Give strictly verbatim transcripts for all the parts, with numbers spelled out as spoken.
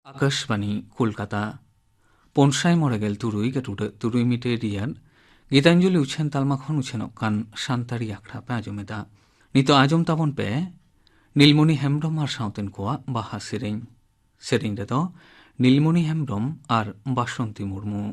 ᱟᱠᱟᱥᱵᱟᱱᱤ ᱠᱳᱞᱠᱟᱛᱟ, ᱯᱩᱱ ᱥᱟᱭ ᱢᱚᱬᱮ ᱜᱮᱞ ᱛᱩᱨᱩᱭ ᱜᱟᱹᱴᱩᱰᱟᱹᱜ ᱛᱩᱨᱩᱭ ᱢᱤᱴᱟᱨ ᱨᱮᱭᱟᱜ ᱜᱤᱛᱟᱧᱡᱚᱞᱤ ᱩᱪᱷᱟᱹᱱ ᱛᱟᱞᱢᱟ ᱠᱷᱚᱱ ᱩᱪᱷᱟᱹᱱᱚᱜ ᱠᱟᱱ ᱥᱟᱱᱛᱟᱲᱤ ᱟᱠᱷᱲᱟ ᱯᱮ ᱟᱸᱡᱚᱢᱮᱫᱟ᱾ ᱱᱤᱛᱚᱜ ᱟᱸᱡᱚᱢ ᱛᱟᱵᱚᱱ ᱯᱮ ᱱᱤᱞᱢᱚᱱᱤ ᱦᱮᱢᱵᱽᱨᱚᱢ ᱟᱨ ᱥᱟᱶᱛᱮᱱ ᱠᱚᱣᱟᱜ ᱵᱟᱦᱟ ᱥᱮᱨᱮᱧ᱾ ᱥᱮᱨᱮᱧ ᱨᱮᱫᱚ ᱱᱤᱞᱢᱚᱱᱤ ᱦᱮᱢᱵᱽᱨᱚᱢ ᱟᱨ ᱵᱟᱥᱚᱱᱛᱤ ᱢᱩᱨᱢᱩ᱾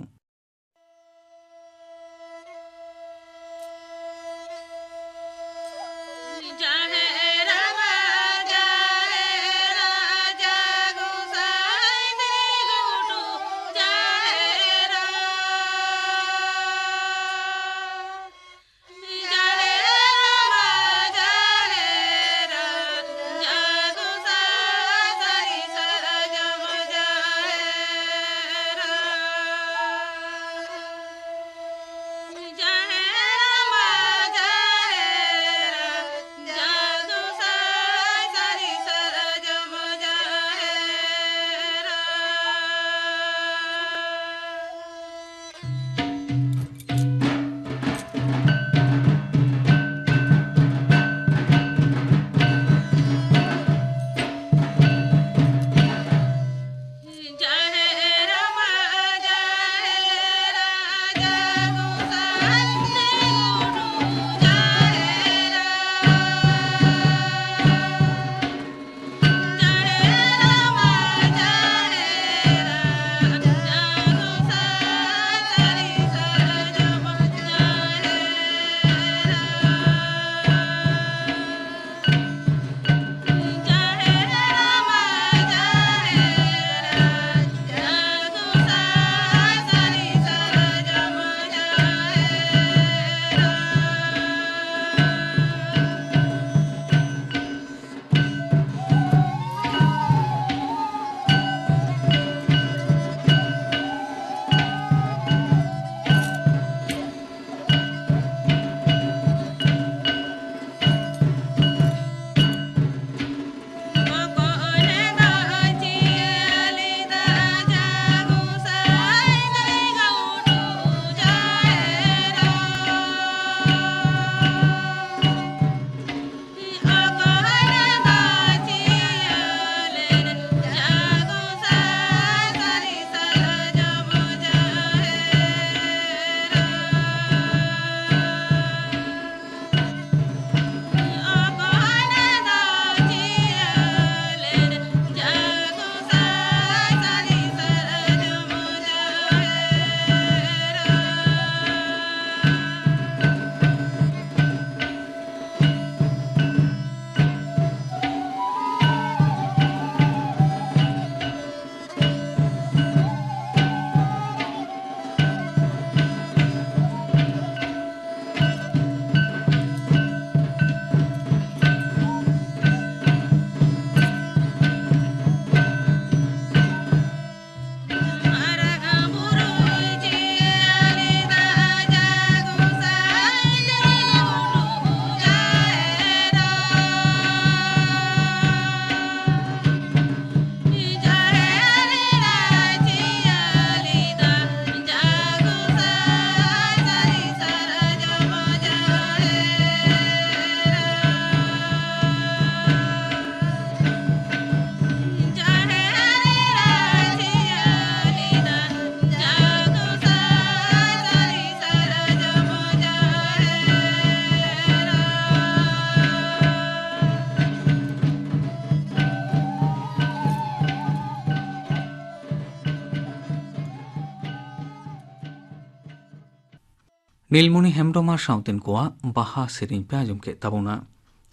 ᱱᱤᱞᱢᱩᱱᱤ ᱦᱮᱢᱵᱽᱨᱚᱢ ᱟᱨ ᱥᱟᱶᱛᱮᱱ ᱠᱚᱣᱟᱜ ᱵᱟᱦᱟ ᱥᱮᱨᱮᱧ ᱯᱮ ᱟᱸᱡᱚᱢ ᱠᱮᱫ ᱛᱟᱵᱚᱱᱟ᱾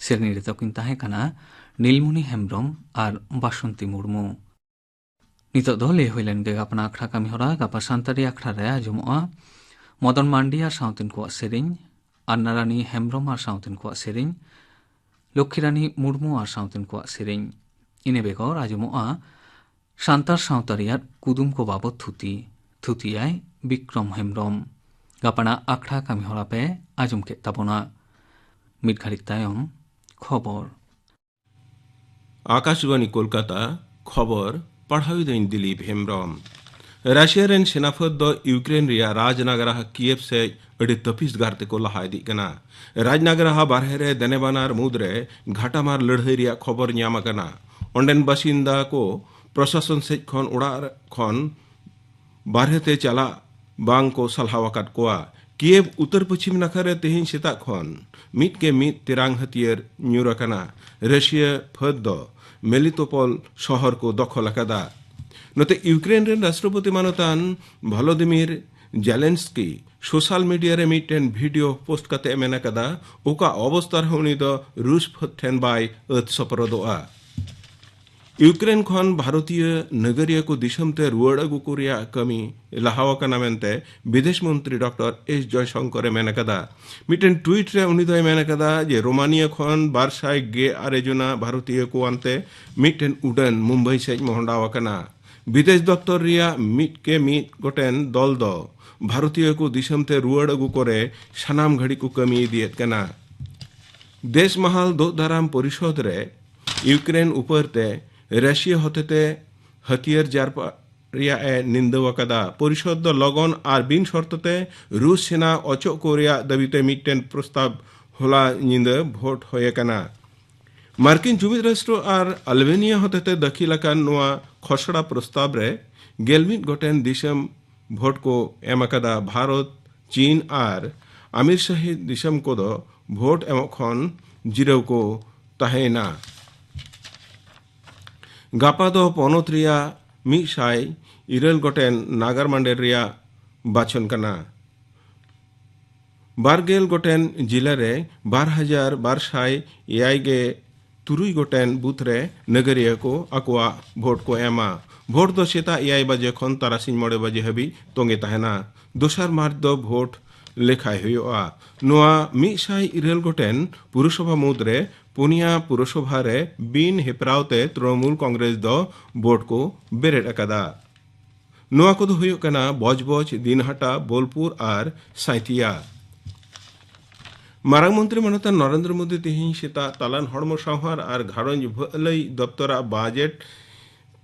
ᱥᱮᱨᱮᱧ ᱨᱮᱫᱚ ᱠᱤᱱ ᱛᱟᱦᱮᱸ ᱠᱟᱱᱟ ᱱᱤᱞᱢᱩᱱᱤ ᱦᱮᱢᱵᱽᱨᱚᱢ ᱟᱨ ᱵᱟᱥᱚᱱᱛᱤ ᱢᱩᱨᱢᱩ᱾ ᱱᱤᱛᱚᱜ ᱫᱚ ᱞᱟᱹᱭ ᱦᱩᱭ ᱞᱮᱱ ᱜᱮ ᱜᱟᱯᱟᱱ ᱟᱠᱷᱲᱟ ᱠᱟᱹᱢᱤ ᱦᱚᱨᱟ᱾ ᱜᱟᱯᱟ ᱥᱟᱱᱛᱟᱲᱤ ᱟᱠᱷᱲᱟ ᱨᱮ ᱟᱸᱡᱚᱢᱚᱜᱼᱟ ᱢᱚᱫᱚᱱ ᱢᱟᱱᱰᱤ ᱟᱨ ᱥᱟᱶᱛᱮᱱ ᱠᱚᱣᱟᱜ ᱥᱮᱨᱮᱧ, ᱟᱱᱱᱟᱨᱟᱱᱤ ᱦᱮᱢᱵᱽᱨᱚᱢ ᱟᱨ ᱥᱟᱶᱛᱮᱱ ᱠᱚᱣᱟᱜ ᱥᱮᱨᱮᱧ, ᱞᱚᱠᱠᱷᱤᱨᱟᱱᱤ ᱢᱩᱨᱢᱩ ᱟᱨ ᱥᱟᱶᱛᱮᱱ ᱠᱚᱣᱟᱜ ᱥᱮᱨᱮᱧ᱾ ᱤᱱᱟᱹ ᱵᱮᱜᱚᱨ ᱟᱸᱡᱚᱢᱚᱜᱼᱟ ᱥᱟᱱᱛᱟᱲ ᱥᱟᱶᱛᱟ ᱨᱮᱭᱟᱜ ᱠᱩᱫᱩᱢ ᱠᱚ ᱵᱟᱵᱚᱛ ᱛᱷᱩᱛᱤ᱾ ᱛᱷᱩᱛᱤᱭᱟᱭ ᱵᱤᱠᱨᱚᱢ ᱦᱮᱢᱵᱽᱨᱚᱢ᱾ ᱜᱟᱯᱟᱱᱟᱜ ᱟᱠᱷᱲᱟ ᱠᱟᱹᱢᱤ ᱦᱚᱨᱟ ᱯᱮ ᱟᱸᱡᱚᱢ ᱠᱮᱫ ᱛᱟᱵᱚᱱᱟ᱾ ᱢᱤᱫ ᱜᱷᱟᱹᱲᱤᱡ ᱛᱟᱭᱚᱢ ᱠᱷᱚᱵᱚᱨ᱾ ᱟᱠᱟᱥᱵᱟᱱᱤ ᱠᱳᱞᱠᱟᱛᱟ, ᱠᱷᱚᱵᱚᱨ ᱯᱟᱲᱦᱟᱣᱤᱫᱟᱹᱧ ᱫᱤᱞᱤᱯ ᱦᱮᱢᱵᱽᱨᱚᱢ᱾ ᱨᱟᱥᱤᱭᱟ ᱨᱮᱱ ᱥᱮᱱᱟᱯᱷᱟᱹᱫ ᱫᱚ ᱤᱭᱩᱠᱨᱮᱱ ᱨᱮᱭᱟᱜ ᱨᱟᱡᱽᱱᱟᱜᱽᱨᱟᱦᱟ ᱠᱤᱭᱮᱵᱷ ᱥᱮᱡ ᱟᱹᱰᱤ ᱛᱟᱹᱯᱤᱥ ᱜᱟᱨ ᱛᱮᱠᱚ ᱞᱟᱦᱟ ᱤᱫᱤᱜ ᱠᱟᱱᱟ᱾ ᱨᱟᱡᱽᱱᱟᱜᱽᱨᱟᱦᱟ ᱵᱟᱨᱦᱮ ᱨᱮ ᱫᱮᱱᱮᱵᱟᱱᱟᱨ ᱢᱩᱫᱽᱨᱮ ᱜᱷᱟᱴᱟᱢᱟᱨ ᱞᱟᱹᱲᱦᱟᱹᱭ ᱨᱮᱭᱟᱜ ᱠᱷᱚᱵᱚᱨ ᱧᱟᱢ ᱟᱠᱟᱱᱟ᱾ ᱚᱸᱰᱮᱱ ᱵᱟᱥᱤᱱᱫᱟ ᱠᱚ ᱯᱨᱚᱥᱟᱥᱚᱱ ᱥᱮᱡ ᱠᱷᱚᱱ ᱚᱲᱟᱜ ᱠᱷᱚᱱ ᱵᱟᱨᱦᱮ ᱛᱮ ᱪᱟᱞᱟᱜ ᱵᱟᱝ ᱠᱚ ᱥᱟᱞᱦᱟᱣ ᱟᱠᱟᱫ ᱠᱚᱣᱟ᱾ ᱠᱤᱭᱮᱵᱷ ᱩᱛᱟᱹᱨ ᱯᱚᱪᱷᱤᱢ ᱱᱟᱠᱷᱟ ᱨᱮ ᱛᱮᱦᱮᱧ ᱥᱮᱛᱟᱜ ᱠᱷᱚᱱ ᱢᱤᱫ ᱠᱮ ᱢᱤᱫ ᱛᱮᱨᱟᱝ ᱦᱟᱹᱛᱭᱟᱹᱨ ᱧᱩᱨ ᱟᱠᱟᱱᱟ᱾ ᱨᱟᱥᱤᱭᱟ ᱯᱷᱟᱹᱫ ᱫᱚ ᱢᱮᱞᱤᱛᱳᱯᱚᱞ ᱥᱚᱦᱚᱨ ᱠᱚ ᱫᱚᱠᱷᱚᱞ ᱟᱠᱟᱫᱟ᱾ ᱱᱚᱛᱮ ᱤᱭᱩᱠᱨᱮᱱ ᱨᱮᱱ ᱨᱟᱥᱴᱨᱚᱯᱚᱛᱤ ᱢᱟᱱᱚᱛᱟᱱ ᱵᱷᱚᱞᱳᱫᱤᱢᱤᱨ ᱡᱮᱞᱮᱱᱥᱠᱤ ᱥᱳᱥᱟᱞ ᱢᱤᱰᱤᱭᱟ ᱨᱮ ᱢᱤᱫᱴᱮᱱ ᱵᱷᱤᱰᱤᱭᱳ ᱯᱳᱥᱴ ᱠᱟᱛᱮ ᱮ ᱢᱮᱱ ᱟᱠᱟᱫᱟ, ᱚᱠᱟ ᱚᱵᱚᱥᱛᱟ ᱨᱮᱦᱚᱸ ᱩᱱᱤ ᱫᱚ ᱨᱩᱥ ᱯᱷᱟᱹᱫ ᱴᱷᱮᱱ ᱵᱟᱭ ᱟᱹᱛ ᱥᱚᱯᱨᱚᱫᱚᱜᱼᱟ᱾ ᱤᱭᱩᱠᱨᱮᱱ ᱠᱷᱚᱱ ᱵᱷᱟᱨᱚᱛᱤᱭᱟᱹ ᱱᱟᱜᱟᱨᱤᱭᱟᱹ ᱠᱚ ᱫᱤᱥᱚᱢ ᱛᱮ ᱨᱩᱣᱟᱹᱲ ᱟᱹᱜᱩ ᱠᱚ ᱨᱮᱭᱟᱜ ᱠᱟᱹᱢᱤ ᱞᱟᱦᱟᱣ ᱟᱠᱟᱱᱟ ᱢᱮᱱᱛᱮ ᱵᱤᱫᱮᱥ ᱢᱚᱱᱛᱨᱤ ᱰᱚᱠᱴᱚᱨ ᱮᱥ ᱡᱚᱭᱥᱚᱝᱠᱚᱨ ᱮ ᱢᱮᱱ ᱟᱠᱟᱫᱟ᱾ ᱢᱤᱫᱴᱮᱱ ᱴᱩᱭᱤᱴ ᱨᱮ ᱩᱱᱤ ᱫᱚᱭ ᱢᱮᱱ ᱟᱠᱟᱫᱟ ᱡᱮ ᱨᱳᱢᱟᱱᱤᱭᱟ ᱠᱷᱚᱱ ᱵᱟᱨ ᱥᱟᱭ ᱜᱮᱞ ᱟᱨᱮ ᱡᱚᱱᱟ ᱵᱷᱟᱨᱚᱛᱤᱭᱟᱹ ᱠᱚ ᱟᱱᱛᱮ ᱢᱤᱫᱴᱮᱱ ᱩᱰᱟᱹᱱ ᱢᱩᱢᱵᱟᱭ ᱥᱮᱡ ᱢᱚᱦᱰᱟᱣ ᱟᱠᱟᱱᱟ᱾ ᱵᱤᱫᱮᱥ ᱫᱚᱯᱛᱚᱨ ᱨᱮᱭᱟᱜ ᱢᱤᱫ ᱠᱮ ᱢᱤᱫ ᱜᱚᱴᱮᱱ ᱫᱚᱞ ᱫᱚ ᱵᱷᱟᱨᱚᱛᱤᱭᱟᱹ ᱠᱚ ᱫᱤᱥᱚᱢ ᱛᱮ ᱨᱩᱣᱟᱹᱲ ᱟᱹᱜᱩ ᱠᱚᱨᱮ ᱥᱟᱱᱟᱢ ᱜᱷᱟᱹᱲᱤ ᱠᱚ ᱠᱟᱹᱢᱤ ᱤᱫᱤᱭᱮᱫ ᱠᱟᱱᱟ᱾ ᱫᱮᱥ ᱢᱟᱦᱟᱞ ᱫᱳᱜ ᱫᱟᱨᱟᱢ ᱯᱚᱨᱤᱥᱚᱫᱽ ᱨᱮ ᱤᱭᱩᱠᱨᱮᱱ ᱩᱯᱟᱹᱨ ᱛᱮ ᱨᱟᱥᱤᱭᱟ ᱦᱚᱛᱮᱛᱮ ᱦᱟᱹᱛᱭᱟᱹᱨ ᱡᱟᱨᱯᱟ ᱨᱮᱭᱟᱜ ᱮ ᱱᱤᱱᱫᱟᱹᱣ ᱟᱠᱟᱫᱟ᱾ ᱯᱚᱨᱤᱥᱚᱫᱽ ᱫᱚ ᱞᱚᱜᱚᱱ ᱟᱨ ᱵᱤᱱ ᱥᱚᱨᱛᱚ ᱛᱮ ᱨᱩᱥ ᱥᱮᱱᱟ ᱚᱪᱚᱜ ᱠᱚ ᱨᱮᱭᱟᱜ ᱫᱟᱹᱵᱤᱛᱮ ᱢᱤᱫᱴᱮᱱ ᱯᱨᱚᱥᱛᱟᱵ ᱦᱚᱞᱟ ᱧᱤᱫᱟᱹ ᱵᱷᱳᱴ ᱦᱩᱭ ᱟᱠᱟᱱᱟ᱾ ᱢᱟᱨᱠᱤᱱ ᱡᱩᱢᱤᱫ ᱨᱟᱥᱴᱨᱚ ᱟᱨ ᱟᱞᱵᱮᱱᱤᱭᱟ ᱦᱚᱛᱮᱛᱮ ᱫᱟᱹᱠᱷᱤᱞ ᱟᱠᱟᱱ ᱱᱚᱣᱟ ᱠᱷᱚᱥᱲᱟ ᱯᱨᱚᱥᱛᱟᱵ ᱨᱮ ᱜᱮᱞ ᱢᱤᱫ ᱜᱚᱴᱮᱱ ᱫᱤᱥᱚᱢ ᱵᱷᱳᱴ ᱠᱚ ᱮᱢ ᱟᱠᱟᱫᱟ᱾ ᱵᱷᱟᱨᱚᱛ, ᱪᱤᱱ ᱟᱨ ᱟᱢᱤᱨ ᱥᱟᱦᱤ ᱫᱤᱥᱚᱢ ᱠᱚᱫᱚ ᱵᱷᱳᱴ ᱮᱢᱚᱜ ᱠᱷᱚᱱ ᱡᱤᱨᱟᱹᱣ ᱠᱚ ᱛᱟᱦᱮᱸᱭᱮᱱᱟ᱾ ᱜᱟᱯᱟ ᱫᱚ ᱯᱚᱱᱚᱛ ᱨᱮᱭᱟᱜ ᱢᱤᱫ ᱥᱟᱭ ᱤᱨᱟᱹᱞ ᱜᱚᱴᱮᱱ ᱱᱟᱜᱟᱨ ᱢᱟᱱᱰᱮᱨ ᱨᱮᱭᱟᱜ ᱵᱟᱪᱷᱚᱱ ᱠᱟᱱᱟ᱾ ᱵᱟᱨ ᱜᱮᱞ ᱜᱚᱴᱮᱱ ᱡᱤᱞᱟ ᱨᱮ ᱵᱟᱨ ᱦᱟᱡᱟᱨ ᱵᱟᱨ ᱥᱟᱭ ᱮᱭᱟᱭ ᱜᱮ ᱛᱩᱨᱩᱭ ᱜᱚᱴᱮᱱ ᱵᱩᱛᱷ ᱨᱮ ᱱᱟᱹᱜᱟᱹᱨᱤᱭᱟᱹ ᱠᱚ ᱟᱠᱚᱣᱟᱜ ᱵᱷᱳᱴ ᱠᱚ ᱮᱢᱟ᱾ ᱵᱷᱳᱴ ᱫᱚ ᱥᱮᱛᱟᱜ ᱮᱭᱟᱭ ᱵᱟᱡᱮ ᱠᱷᱚᱱ ᱛᱟᱨᱟᱥᱤᱧ ᱢᱚᱬᱮ ᱵᱟᱡᱮ ᱦᱟᱹᱵᱤᱡ ᱛᱚᱸᱜᱮ ᱛᱟᱦᱮᱱᱟ᱾ ᱫᱚᱥᱟᱨ ᱢᱟᱨᱪ ᱫᱚ ᱵᱷᱳᱴ ᱞᱮᱠᱷᱟᱭ ᱦᱩᱭᱩᱜᱼᱟ᱾ ᱱᱚᱣᱟ ᱢᱤᱫ ᱥᱟᱭ ᱤᱨᱟᱹᱞ ᱜᱚᱴᱮᱱ ᱯᱩᱨᱚᱥᱚᱵᱷᱟ ᱢᱩᱫᱽᱨᱮ ᱯᱩᱱᱭᱟ ᱯᱩᱨᱚᱥᱚᱵᱷᱟ ᱨᱮ ᱵᱤᱱ ᱦᱮᱯᱨᱟᱣ ᱛᱮ ᱛᱨᱤᱱᱚᱢᱩᱞ ᱠᱚᱝᱜᱨᱮᱥ ᱫᱚ ᱵᱷᱳᱴ ᱠᱚ ᱵᱮᱨᱮᱫ ᱟᱠᱟᱫᱟ᱾ ᱱᱚᱣᱟ ᱠᱚᱫᱚ ᱦᱩᱭᱩᱜ ᱠᱟᱱᱟ ᱵᱚᱡᱽᱵᱚᱡᱽ, ᱫᱤᱱᱦᱟᱴᱟ, ᱵᱳᱞᱯᱩᱨ ᱟᱨ ᱥᱟᱸᱭᱛᱤᱭᱟ᱾ ᱢᱟᱨᱟᱝ ᱢᱚᱱᱛᱨᱤ ᱢᱟᱱᱚᱛᱟᱱ ᱱᱚᱨᱮᱱᱫᱨᱚ ᱢᱳᱫᱤ ᱛᱮᱦᱮᱧ ᱥᱮᱛᱟᱜ ᱛᱟᱞᱟᱱ ᱦᱚᱲᱢᱚ ᱥᱟᱶᱦᱟᱨ ᱟᱨ ᱜᱷᱟᱨᱚᱸᱡᱽ ᱵᱷᱟᱹᱞᱟᱹᱭ ᱫᱚᱯᱛᱚᱨᱟᱜ ᱵᱟᱡᱮᱴ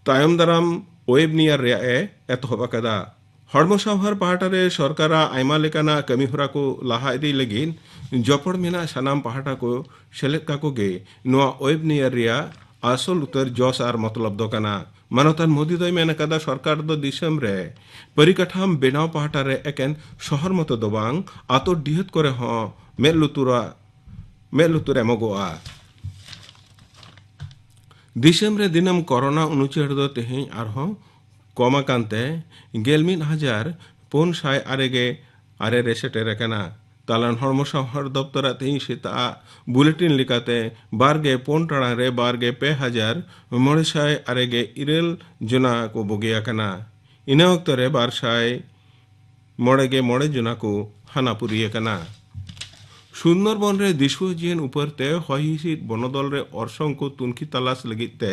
ᱛᱟᱭᱚᱢ ᱫᱟᱨᱟᱢ ᱳᱭᱮᱵᱽᱱᱤᱭᱟᱨ ᱨᱮᱭᱟᱜ ᱮ ᱮᱛᱚᱦᱚᱵ ᱟᱠᱟᱫᱟ᱾ ᱦᱚᱲᱢᱚ ᱥᱟᱶᱦᱟᱨ ᱯᱟᱦᱴᱟ ᱨᱮ ᱥᱚᱨᱠᱟᱨᱟᱜ ᱟᱭᱢᱟ ᱞᱮᱠᱟᱱᱟᱜ ᱠᱟᱹᱢᱤ ᱦᱚᱨᱟ ᱠᱚ ᱞᱟᱦᱟ ᱤᱫᱤ ᱞᱟᱹᱜᱤᱫ ᱡᱚᱯᱚᱲ ᱢᱮᱱᱟᱜ ᱥᱟᱱᱟᱢ ᱯᱟᱦᱴᱟ ᱠᱚ ᱥᱮᱞᱮᱫ ᱠᱟᱠᱚ ᱜᱮ ᱱᱚᱣᱟ ᱳᱭᱮᱵᱽᱱᱤᱭᱟᱨ ᱨᱮᱭᱟᱜ ᱟᱥᱚᱞ ᱩᱛᱟᱹᱨ ᱡᱚᱥ ᱟᱨ ᱢᱚᱛᱞᱚᱵ ᱫᱚ ᱠᱟᱱᱟ᱾ ᱢᱟᱱᱚᱛᱟᱱ ᱢᱳᱫᱤ ᱫᱚᱭ ᱢᱮᱱ ᱟᱠᱟᱫᱟ, ᱥᱚᱨᱠᱟᱨ ᱫᱚ ᱫᱤᱥᱚᱢ ᱨᱮ ᱯᱚᱨᱤᱠᱟᱴᱷᱟᱢ ᱵᱮᱱᱟᱣ ᱯᱟᱦᱴᱟ ᱨᱮ ᱮᱠᱮᱱ ᱥᱚᱦᱚᱨ ᱢᱚᱛᱚ ᱫᱚ ᱵᱟᱝ, ᱟᱛᱳ ᱰᱤᱦᱟᱹᱛ ᱠᱚᱨᱮ ᱦᱚᱸ ᱢᱮᱫ ᱞᱩᱛᱩᱨᱟᱜ, ᱢᱮᱫ ᱞᱩᱛᱩᱨ ᱮᱢᱚᱜᱚᱜᱼᱟ᱾ ᱫᱤᱥᱚᱢ ᱨᱮ ᱫᱤᱱᱟᱹᱢ ᱠᱚᱨᱳᱱᱟ ᱩᱱᱩᱪᱟᱹᱲ ᱫᱚ ᱛᱮᱦᱮᱧ ᱟᱨᱦᱚᱸ ᱠᱚᱢ ᱟᱠᱟᱱ ᱛᱮ ᱜᱮᱞ ᱢᱤᱫ ᱦᱟᱡᱟᱨ ᱯᱩᱱ ᱥᱟᱭ ᱟᱨᱮ ᱜᱮ ᱟᱨᱮ ᱨᱮ ᱥᱮᱴᱮᱨ ᱟᱠᱟᱱᱟ᱾ ᱛᱟᱞᱟᱱ ᱦᱚᱲᱢᱚ ᱥᱟᱶᱦᱟᱨ ᱫᱚᱯᱛᱚᱨᱟᱜ ᱛᱮᱦᱮᱧ ᱥᱮᱛᱟᱜ ᱵᱩᱞᱮᱴᱤᱱ ᱞᱮᱠᱟᱛᱮ ᱵᱟᱨ ᱜᱮ ᱯᱩᱱ ᱴᱟᱲᱟᱝ ᱨᱮ ᱵᱟᱨ ᱜᱮ ᱯᱮ ᱦᱟᱡᱟᱨ ᱢᱚᱬᱮ ᱥᱟᱭ ᱟᱨᱮ ᱜᱮ ᱤᱨᱟᱹᱞ ᱡᱚᱱᱟ ᱠᱚ ᱵᱩᱜᱤ ᱟᱠᱟᱱᱟ᱾ ᱤᱱᱟᱹ ᱚᱠᱛᱚ ᱨᱮ ᱵᱟᱨ ᱥᱟᱭ ᱢᱚᱬᱮ ᱜᱮ ᱢᱚᱬᱮ ᱡᱚᱱᱟ ᱠᱚ ᱦᱟᱱᱟᱯᱩᱨᱤ ᱟᱠᱟᱱᱟ᱾ ᱥᱩᱱᱫᱚᱨᱵᱚᱱ ᱨᱮ ᱫᱤᱥᱩᱣᱟᱹ ᱡᱤᱭᱚᱱ ᱩᱯᱟᱹᱨ ᱛᱮ ᱦᱚᱭ ᱦᱤᱸᱥᱤᱫ ᱵᱚᱱᱚᱫᱚᱞ ᱨᱮ ᱚᱨᱥᱚᱝ ᱠᱚ ᱛᱩᱱᱠᱷᱤ ᱛᱟᱞᱟᱥ ᱞᱟᱹᱜᱤᱫ ᱛᱮ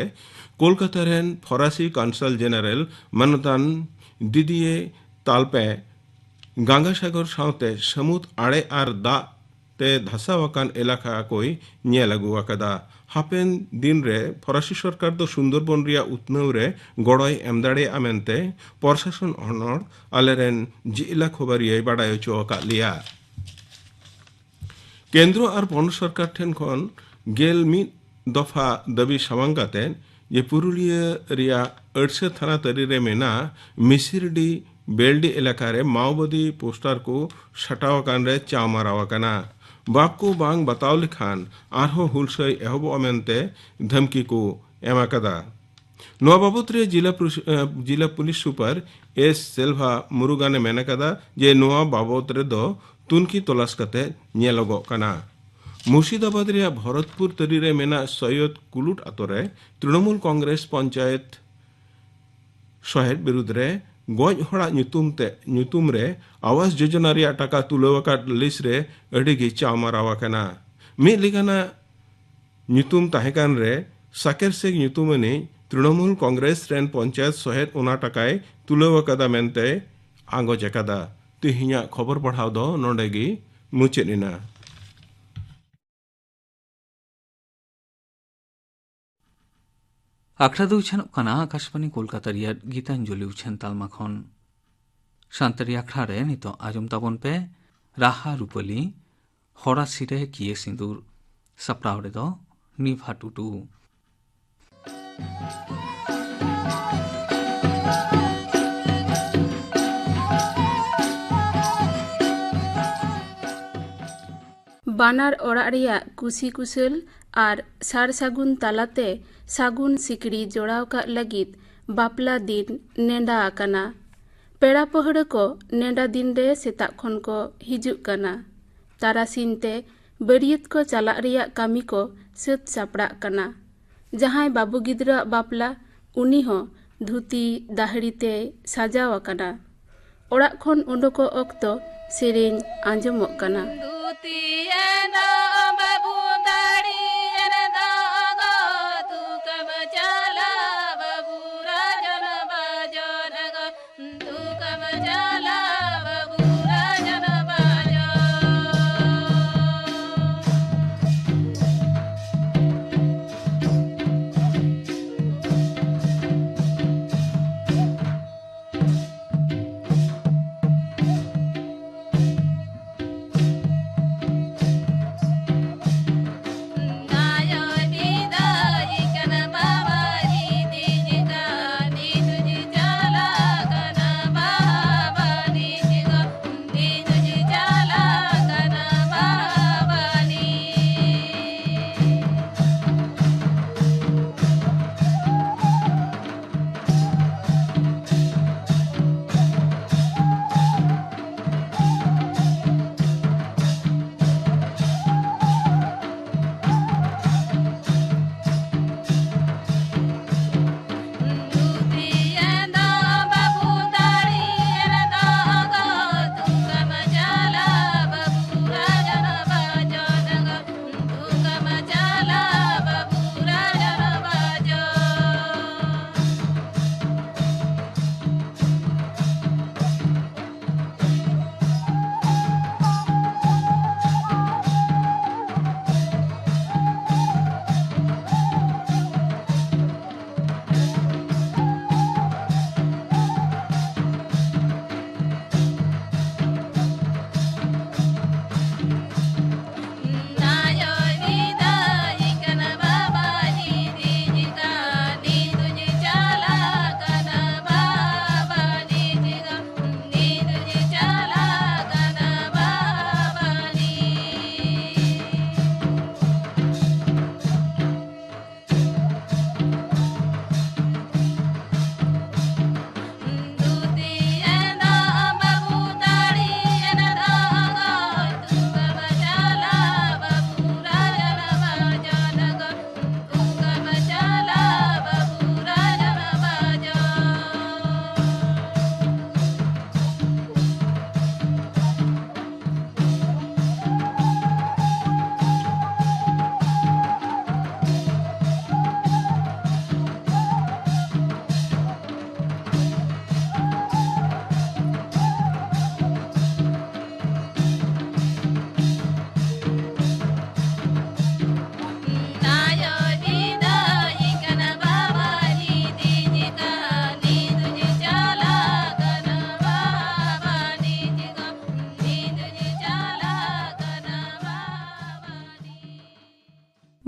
ᱠᱳᱞᱠᱟᱛᱟ ᱨᱮᱱ ᱯᱷᱚᱨᱟᱥᱤ ᱠᱚᱱᱥᱟᱞ ᱡᱮᱱᱟᱨᱮᱞ ᱢᱟᱱᱚᱛᱟᱱ ᱫᱤᱫᱤᱭᱮ ᱛᱟᱞᱯᱮ ᱜᱟᱝᱜᱟ ᱥᱟᱜᱚᱨ ᱥᱟᱶᱛᱮ ᱥᱟᱹᱢᱩᱫ ᱟᱲᱮ ᱟᱨ ᱫᱟᱜ ᱛᱮ ᱫᱷᱟᱥᱟᱣ ᱟᱠᱟᱱ ᱮᱞᱟᱠᱟ ᱠᱚᱭ ᱧᱮᱞ ᱟᱹᱜᱩ ᱟᱠᱟᱫᱟ᱾ ᱦᱟᱯᱮᱱ ᱫᱤᱱ ᱨᱮ ᱯᱷᱚᱨᱟᱥᱤ ᱥᱚᱨᱠᱟᱨ ᱫᱚ ᱥᱩᱱᱫᱚᱨᱵᱚᱱ ᱨᱮᱭᱟᱜ ᱩᱛᱱᱟᱹᱣ ᱨᱮ ᱜᱚᱲᱚᱭ ᱮᱢ ᱫᱟᱲᱮᱭᱟᱜᱼᱟ ᱢᱮᱱᱛᱮ ᱯᱨᱚᱥᱟᱥᱚᱱ ᱦᱚᱱᱚᱨ ᱟᱞᱮᱨᱮᱱ ᱡᱤᱞᱟ ᱠᱷᱚᱵᱟᱨᱤᱭᱟᱹᱭ ᱵᱟᱰᱟᱭ ᱦᱚᱪᱚ ᱟᱠᱟᱫ ᱞᱮᱭᱟ᱾ ᱠᱮᱱᱫᱨᱚ ᱟᱨ ᱯᱚᱱᱚᱛ ᱥᱚᱨᱠᱟᱨ ᱴᱷᱮᱱ ᱠᱷᱚᱱ ᱜᱮᱞ ᱢᱤᱫ ᱫᱚᱯᱷᱟ ᱫᱟᱹᱵᱤ ᱥᱟᱢᱟᱝ ᱠᱟᱛᱮ ᱡᱮ ᱯᱩᱨᱩᱞᱤᱭᱟᱹ ᱨᱮᱭᱟᱜ ᱟᱹᱲᱥᱟᱹ ᱛᱷᱟᱱᱟ ᱛᱟᱹᱨᱤ ᱨᱮ ᱢᱮᱱᱟᱜ ᱢᱤᱥᱤᱨᱰᱤ ᱵᱮᱞᱰᱤ ᱮᱞᱟᱠᱟ ᱨᱮ ᱢᱟᱣᱵᱟᱫᱤ ᱯᱳᱥᱴᱟᱨ ᱠᱚ ᱥᱟᱴᱟᱣ ᱟᱠᱟᱱ ᱨᱮ ᱪᱟᱣᱢᱟᱨᱟᱣ ᱟᱠᱟᱱᱟ᱾ ᱵᱟᱠᱚ ᱵᱟᱝ ᱵᱟᱛᱟᱣ ᱞᱮᱠᱷᱟᱱ ᱟᱨᱦᱚᱸ ᱦᱩᱞᱥᱟᱹᱭ ᱮᱦᱚᱵᱚᱜᱼᱟ ᱢᱮᱱᱛᱮ ᱫᱷᱟᱢᱠᱤ ᱠᱚ ᱮᱢ ᱟᱠᱟᱫᱟ᱾ ᱱᱚᱣᱟ ᱵᱟᱵᱚᱛ ᱨᱮ ᱡᱤᱞᱟ ᱯᱩᱞᱤᱥ, ᱮ, ᱡᱤᱞᱟ ᱯᱩᱞᱤᱥ ᱥᱩᱯᱟᱨ ᱮᱥ ᱥᱮᱞᱵᱷᱟ ᱢᱩᱨᱩᱜᱟᱱ ᱮ ᱢᱮᱱ ᱟᱠᱟᱫᱟ ᱡᱮ ᱱᱚᱣᱟ ᱵᱟᱵᱚᱛ ᱨᱮᱫᱚ ᱛᱩᱱᱠᱷᱤ ᱛᱚᱞᱟᱥ ᱠᱟᱛᱮ ᱧᱮᱞᱚᱜᱚᱜ ᱠᱟᱱᱟ᱾ ᱢᱩᱨᱥᱤᱫᱟᱵᱟᱫᱽ ᱨᱮᱭᱟᱜ ᱵᱷᱚᱨᱚᱛᱯᱩᱨ ᱛᱟᱹᱨᱤ ᱨᱮ ᱢᱮᱱᱟᱜ ᱥᱚᱭᱚᱫ ᱠᱩᱞᱩᱴ ᱟᱛᱳ ᱨᱮ ᱛᱨᱤᱱᱚᱢᱩᱞ ᱠᱚᱝᱜᱨᱮᱥ ᱯᱚᱧᱪᱟᱭᱮᱛ ᱥᱚᱦᱮᱫ ᱵᱤᱨᱩᱫᱽ ᱨᱮ ᱜᱚᱡ ᱦᱚᱲᱟᱜ ᱧᱩᱛᱩᱢ ᱛᱮ, ᱧᱩᱛᱩᱢ ᱨᱮ ᱟᱣᱟᱥ ᱡᱳᱡᱚᱱᱟ ᱨᱮᱭᱟᱜ ᱴᱟᱠᱟ ᱛᱩᱞᱟᱹᱣ ᱟᱠᱟᱫ ᱞᱤᱥᱴ ᱨᱮ ᱟᱹᱰᱤ ᱜᱮ ᱪᱟᱣᱢᱟᱨᱟᱣ ᱟᱠᱟᱱᱟ᱾ ᱢᱤᱫ ᱞᱮᱠᱟᱱᱟᱜ ᱧᱩᱛᱩᱢ ᱛᱟᱦᱮᱸ ᱠᱟᱱ ᱨᱮ ᱥᱟᱠᱮᱨ ᱥᱮᱠ ᱧᱩᱛᱩᱢ ᱟᱹᱱᱤᱡ ᱛᱨᱤᱱᱚᱢᱩᱞ ᱠᱚᱝᱜᱨᱮᱥ ᱨᱮᱱ ᱯᱚᱧᱪᱟᱭᱮᱛ ᱥᱚᱦᱮᱫ ᱚᱱᱟ ᱴᱟᱠᱟᱭ ᱛᱩᱞᱟᱹᱣ ᱟᱠᱟᱫᱟ ᱢᱮᱱᱛᱮᱭ ᱟᱸᱜᱚᱪ ᱟᱠᱟᱫᱟ᱾ ᱛᱮᱦᱮᱧᱟᱜ ᱠᱷᱚᱵᱚᱨ ᱯᱟᱲᱦᱟᱣ ᱫᱚ ᱱᱚᱰᱮ ᱜᱮ ᱢᱩᱪᱟᱹᱫ ᱮᱱᱟ᱾ ᱟᱠᱷᱲᱟ ᱫᱚ ᱩᱪᱷᱟᱹᱱᱚᱜ ᱠᱟᱱᱟ ᱟᱠᱟᱥᱵᱟᱱᱤ ᱠᱳᱞᱠᱟᱛᱟ ᱨᱮᱭᱟᱜ ᱜᱤᱛᱟᱧᱡᱚᱞᱤ ᱩᱪᱷᱟᱹᱱ ᱛᱟᱞᱢᱟ ᱠᱷᱚᱱ᱾ ᱥᱟᱱᱛᱟᱲᱤ ᱟᱠᱷᱲᱟ ᱨᱮ ᱱᱤᱛᱚᱜ ᱟᱸᱡᱚᱢ ᱛᱟᱵᱚᱱ ᱯᱮ ᱨᱟᱦᱟ ᱨᱩᱯᱟᱹᱞᱤ, ᱦᱚᱨᱟᱥᱤ ᱨᱮ ᱠᱤᱭᱟᱹ ᱥᱤᱸᱫᱩᱨ᱾ ᱥᱟᱯᱲᱟᱣ ᱨᱮᱫᱚ ᱱᱤᱵᱷᱟ ᱴᱩᱰᱩ᱾ ᱵᱟᱱᱟᱨ ᱚᱲᱟᱜ ᱨᱮᱭᱟᱜ ᱠᱩᱥᱤ ᱠᱩᱥᱟᱹᱞ ᱟᱨ ᱥᱟᱨ ᱥᱟᱹᱜᱩᱱ ᱛᱟᱞᱟᱛᱮ ᱥᱟᱹᱜᱩᱱ ᱥᱤᱠᱲᱤ ᱡᱚᱲᱟᱣ ᱠᱟᱜ ᱞᱟᱹᱜᱤᱫ ᱵᱟᱯᱞᱟ ᱫᱤᱱ ᱱᱮᱰᱟ ᱟᱠᱟᱱᱟ᱾ ᱯᱮᱲᱟ ᱯᱟᱹᱦᱲᱟᱹ ᱠᱚ ᱱᱮᱰᱟ ᱫᱤᱱ ᱨᱮ ᱥᱮᱛᱟᱜ ᱠᱷᱚᱱ ᱠᱚ ᱦᱤᱡᱩᱜ ᱠᱟᱱᱟ᱾ ᱛᱟᱨᱟᱥᱤᱧ ᱛᱮ ᱵᱟᱹᱨᱭᱟᱹᱛ ᱠᱚ ᱪᱟᱞᱟᱜ ᱨᱮᱭᱟᱜ ᱠᱟᱹᱢᱤ ᱠᱚ ᱥᱟᱹᱛ ᱥᱟᱯᱲᱟᱜ ᱠᱟᱱᱟ᱾ ᱡᱟᱦᱟᱸᱭ ᱵᱟᱹᱵᱩ ᱜᱤᱫᱽᱨᱟᱹᱣᱟᱜ ᱵᱟᱯᱞᱟ, ᱩᱱᱤ ᱦᱚᱸ ᱫᱷᱩᱛᱤ ᱫᱟᱹᱦᱲᱤ ᱛᱮᱭ ᱥᱟᱡᱟᱣ ᱟᱠᱟᱱᱟ᱾ ᱚᱲᱟᱜ ᱠᱷᱚᱱ ᱩᱰᱩᱠᱚᱜ ᱚᱠᱛᱚ ᱥᱮᱨᱮᱧ ᱟᱸᱡᱚᱢᱚᱜ ᱠᱟᱱᱟ᱾ ᱫᱷᱩᱛᱤᱭᱮᱱ ᱫᱚ ᱵᱟᱹᱵᱩ, ᱫᱟᱲᱤᱭᱮᱱ ᱫᱚ ᱜᱚ, ᱫᱩᱠᱟᱹᱢ ᱪᱟᱞᱟ ᱵᱟᱹᱵᱩ, ᱨᱟᱡᱚᱱ ᱵᱟᱡᱚᱱ ᱜᱚ, ᱫᱩᱠᱟᱹᱢ ᱪᱟᱞᱟ ᱵᱟᱹᱵᱩ, ᱨᱟᱡᱚᱱ ᱵᱟᱡᱚᱱ᱾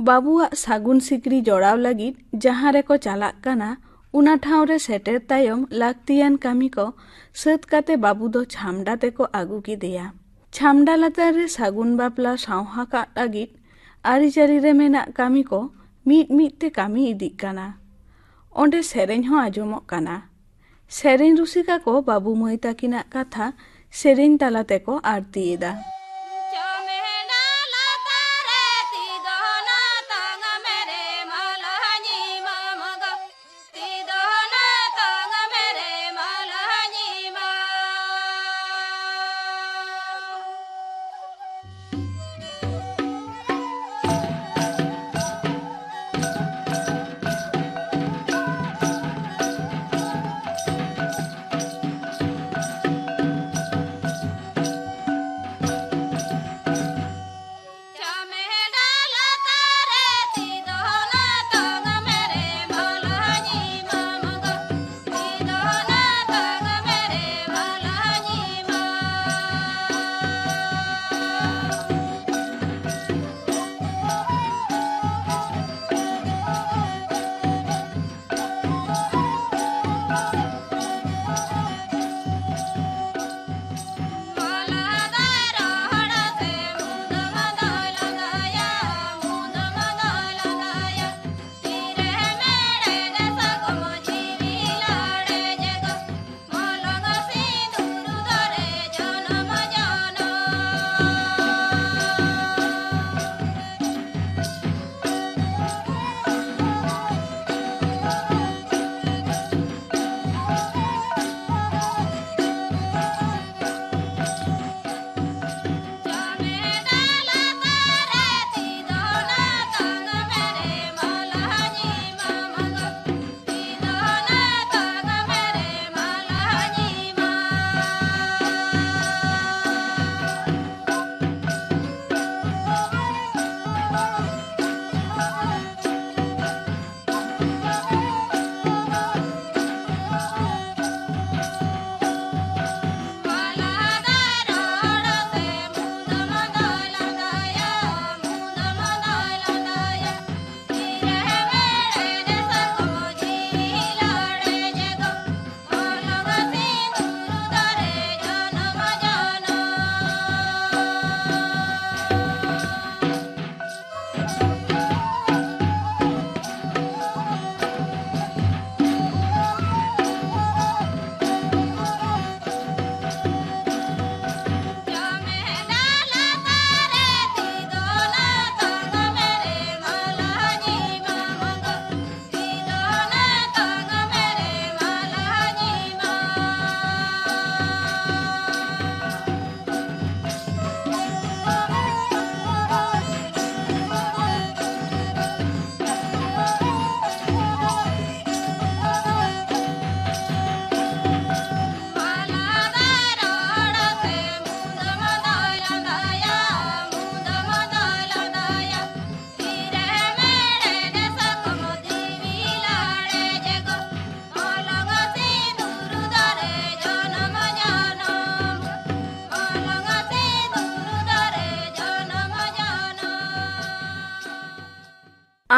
ᱵᱟᱹᱵᱩᱣᱟᱜ ᱥᱟᱹᱜᱩᱱ ᱥᱤᱠᱲᱤ ᱡᱚᱲᱟᱣ ᱞᱟᱹᱜᱤᱫ ᱡᱟᱦᱟᱸ ᱨᱮᱠᱚ ᱪᱟᱞᱟᱜ ᱠᱟᱱᱟ, ᱚᱱᱟ ᱴᱷᱟᱶ ᱨᱮ ᱥᱮᱴᱮᱨ ᱛᱟᱭᱚᱢ ᱞᱟᱹᱠᱛᱤᱭᱟᱱ ᱠᱟᱹᱢᱤ ᱠᱚ ᱥᱟᱹᱛ ᱠᱟᱛᱮ ᱵᱟᱹᱵᱩ ᱫᱚ ᱪᱷᱟᱢᱰᱟ ᱛᱮᱠᱚ ᱟᱹᱜᱩ ᱠᱮᱫᱮᱭᱟ᱾ ᱪᱷᱟᱢᱰᱟ ᱞᱟᱛᱟᱨ ᱨᱮ ᱥᱟᱹᱜᱩᱱ ᱵᱟᱯᱞᱟ ᱥᱟᱶᱦᱟ ᱠᱟᱜ ᱞᱟᱹᱜᱤᱫ ᱟᱹᱨᱤᱪᱟᱹᱞᱤ ᱨᱮ ᱢᱮᱱᱟᱜ ᱠᱟᱹᱢᱤ ᱠᱚ ᱢᱤᱫ ᱢᱤᱫ ᱛᱮ ᱠᱟᱹᱢᱤ ᱤᱫᱤᱜ ᱠᱟᱱᱟ᱾ ᱚᱸᱰᱮ ᱥᱮᱨᱮᱧ ᱦᱚᱸ ᱟᱸᱡᱚᱢᱚᱜ ᱠᱟᱱᱟ᱾ ᱥᱮᱨᱮᱧ ᱨᱩᱥᱤᱠᱟ ᱠᱚ ᱵᱟᱹᱵᱩ ᱢᱟᱹᱭ ᱛᱟᱹᱠᱤᱱᱟᱜ ᱠᱟᱛᱷᱟ ᱥᱮᱨᱮᱧ ᱛᱟᱞᱟ ᱛᱮᱠᱚ ᱟᱨᱛᱤ ᱮᱫᱟ᱾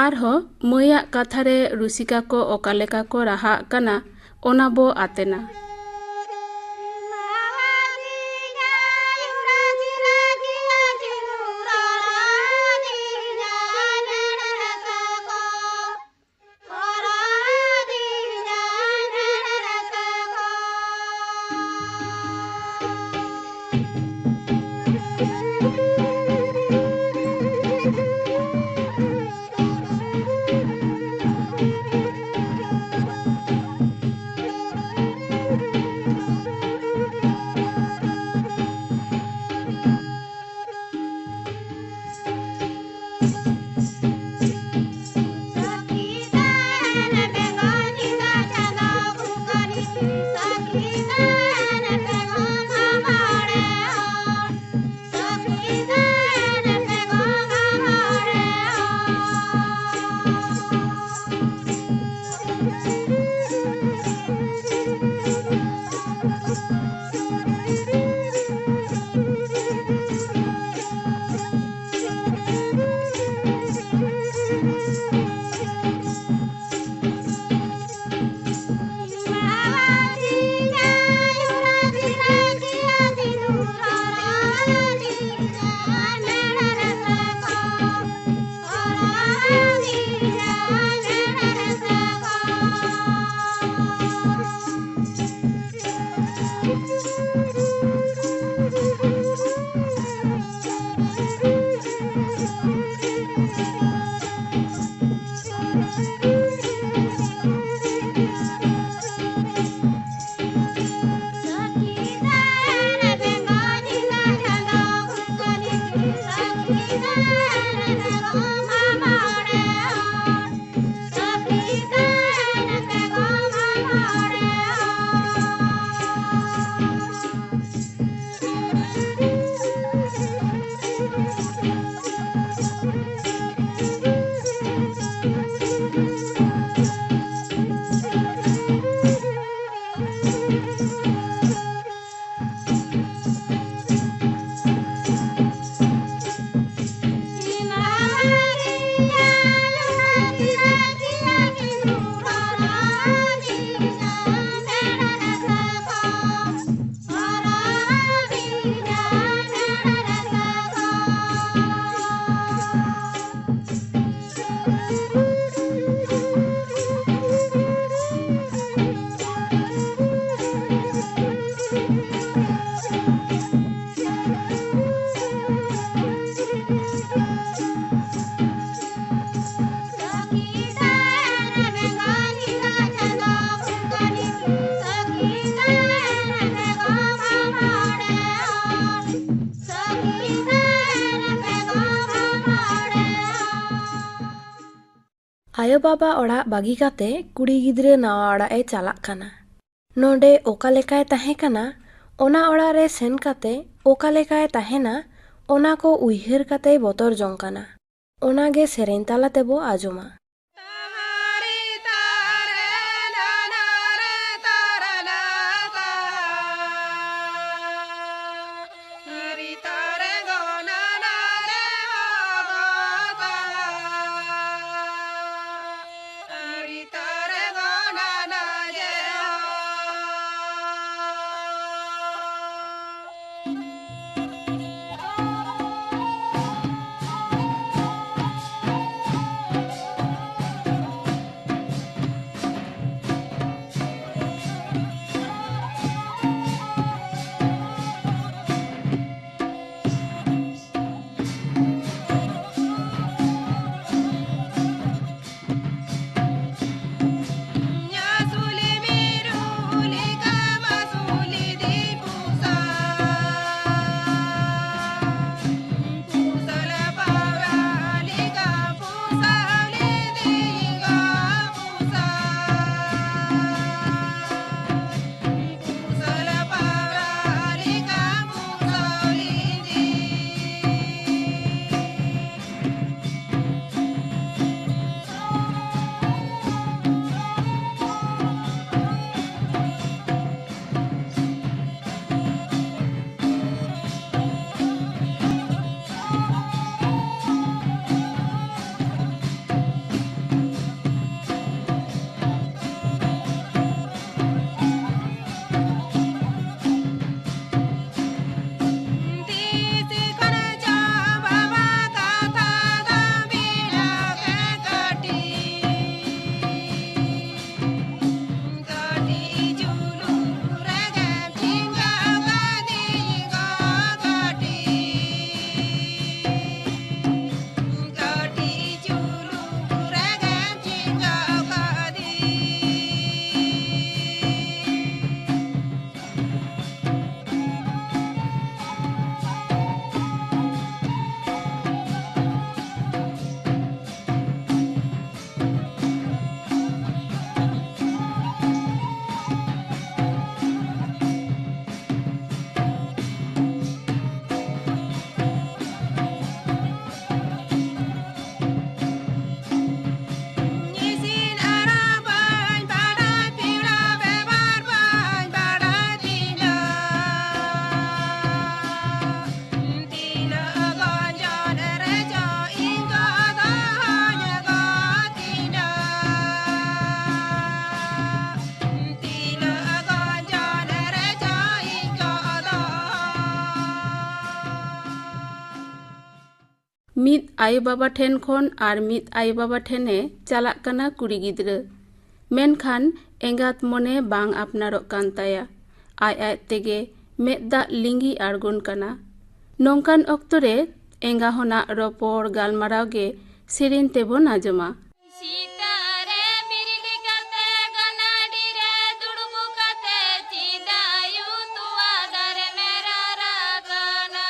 ᱟᱨᱦᱚᱸ ᱢᱟᱹᱭᱟᱜ ᱠᱟᱛᱷᱟ ᱨᱮ ᱨᱩᱥᱤᱠᱟ ᱠᱚ ᱚᱠᱟ ᱞᱮᱠᱟ ᱠᱚ ᱨᱟᱦᱟᱜ ᱠᱟᱱᱟ, ᱚᱱᱟ ᱵᱚ ᱟᱛᱮᱱᱟ᱾ ᱟᱭᱳ ᱵᱟᱵᱟ ᱚᱲᱟᱜ ᱵᱟᱹᱜᱤ ᱠᱟᱛᱮ ᱠᱩᱲᱤ ᱜᱤᱫᱽᱨᱟᱹ ᱱᱟᱣᱟ ᱚᱲᱟᱜ ᱮ ᱪᱟᱞᱟᱜ ᱠᱟᱱᱟ᱾ ᱱᱚᱰᱮ ᱚᱠᱟ ᱞᱮᱠᱟᱭ ᱛᱟᱦᱮᱸ ᱠᱟᱱᱟ, ᱚᱱᱟ ᱚᱲᱟᱜ ᱨᱮ ᱥᱮᱱ ᱠᱟᱛᱮ ᱚᱠᱟ ᱞᱮᱠᱟᱭ ᱛᱟᱦᱮᱱᱟ, ᱚᱱᱟ ᱠᱚ ᱩᱭᱦᱟᱹᱨ ᱠᱟᱛᱮᱭ ᱵᱚᱛᱚᱨ ᱡᱚᱝ ᱠᱟᱱᱟ᱾ ᱚᱱᱟ ᱜᱮ ᱥᱮᱨᱮᱧ ᱛᱟᱞᱟ ᱛᱮᱵᱚ ᱟᱸᱡᱚᱢᱟ᱾ ᱢᱤᱫ ᱟᱭᱳ ᱵᱟᱵᱟ ᱴᱷᱮᱱ ᱠᱷᱚᱱ ᱟᱨ ᱢᱤᱫ ᱟᱭᱳ ᱵᱟᱵᱟ ᱴᱷᱮᱱᱮ ᱪᱟᱞᱟᱜ ᱠᱟᱱᱟ ᱠᱩᱲᱤ ᱜᱤᱫᱽᱨᱟᱹ᱾ ᱢᱮᱱᱠᱷᱟᱱ ᱮᱸᱜᱟᱛ ᱢᱚᱱᱮ ᱵᱟᱝ ᱟᱯᱱᱟᱨᱚᱜ ᱠᱟᱱ ᱛᱟᱭᱟ᱾ ᱟᱡ ᱟᱡ ᱛᱮᱜᱮ ᱢᱮᱫ ᱫᱟᱜ ᱞᱤᱸᱜᱤ ᱟᱬᱜᱚᱱ ᱠᱟᱱᱟ᱾ ᱱᱚᱝᱠᱟᱱ ᱚᱠᱛᱚ ᱨᱮ ᱮᱸᱜᱟ ᱦᱚᱱᱟᱜ ᱨᱚᱯᱚᱲ ᱜᱟᱞᱢᱟᱨᱟᱣ ᱜᱮ ᱥᱮᱨᱮᱧ ᱛᱮᱵᱚᱱ ᱟᱸᱡᱚᱢᱟ᱾ ᱥᱮᱛᱟᱜ ᱨᱮ ᱵᱮᱨᱮᱫ ᱠᱟᱛᱮ ᱜᱟᱱᱟᱰᱤ ᱨᱮ ᱫᱩᱲᱩᱵ ᱠᱟᱛᱮ ᱪᱮᱫᱟᱜ ᱟᱭᱳ ᱛᱚᱣᱟ ᱫᱟᱨᱮᱢ ᱨᱟᱨᱟ ᱠᱟᱱᱟ?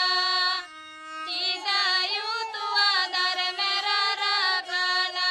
ᱪᱮᱫᱟᱜ ᱟᱭᱳ ᱛᱚᱣᱟ ᱫᱟᱨᱮᱢ ᱨᱟᱨᱟ ᱠᱟᱱᱟ?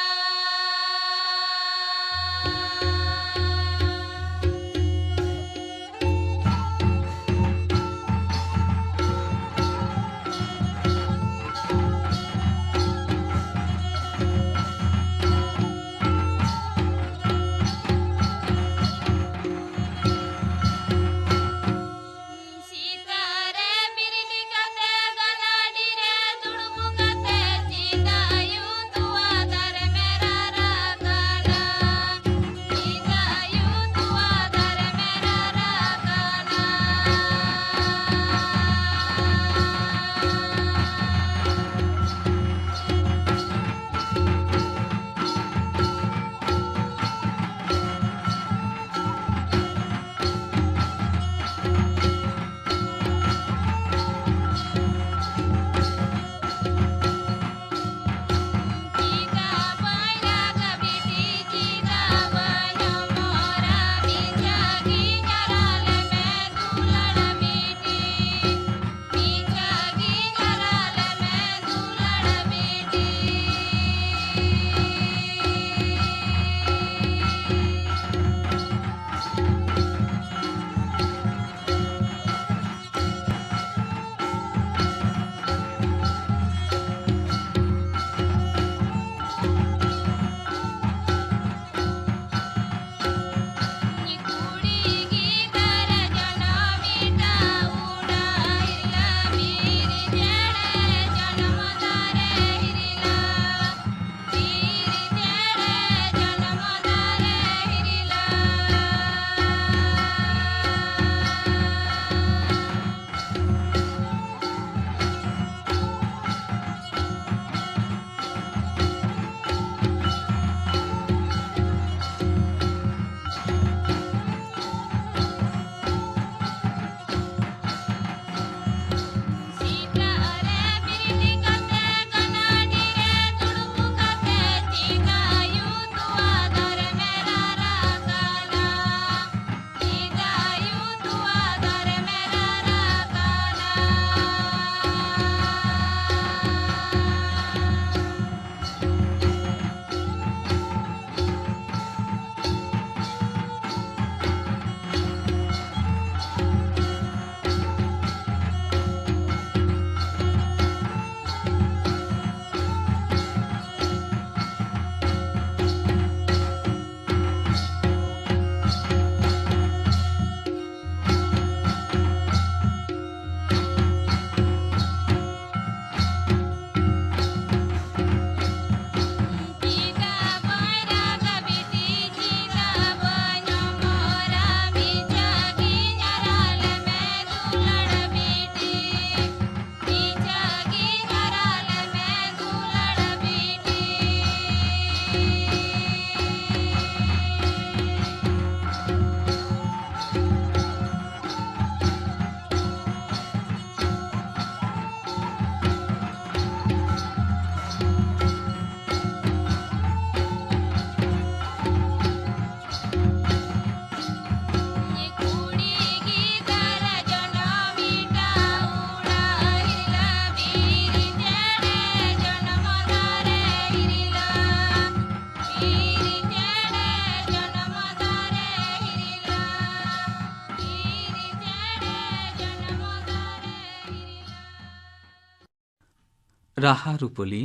ᱨᱟᱦᱟ ᱨᱩᱯᱟᱹᱞᱤ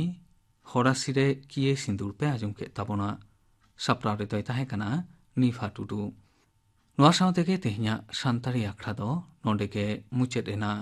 ᱦᱚᱨᱟᱥᱤ ᱨᱮ ᱠᱤᱭᱟᱹ ᱥᱤᱸᱫᱩᱨ ᱯᱮ ᱟᱸᱡᱚᱢ ᱠᱮᱫ ᱛᱟᱵᱚᱱᱟ᱾ ᱥᱟᱯᱲᱟᱣ ᱨᱮᱫᱚᱭ ᱛᱟᱦᱮᱸ ᱠᱟᱱᱟ ᱱᱤᱯᱷᱟ ᱴᱩᱰᱩ᱾ ᱱᱚᱣᱟ ᱥᱟᱶ ᱛᱮᱜᱮ ᱛᱮᱦᱮᱧᱟᱜ ᱥᱟᱱᱛᱟᱲᱤ ᱟᱠᱷᱲᱟ ᱫᱚ ᱱᱚᱰᱮ ᱜᱮ ᱢᱩᱪᱟᱹᱫ ᱮᱱᱟ᱾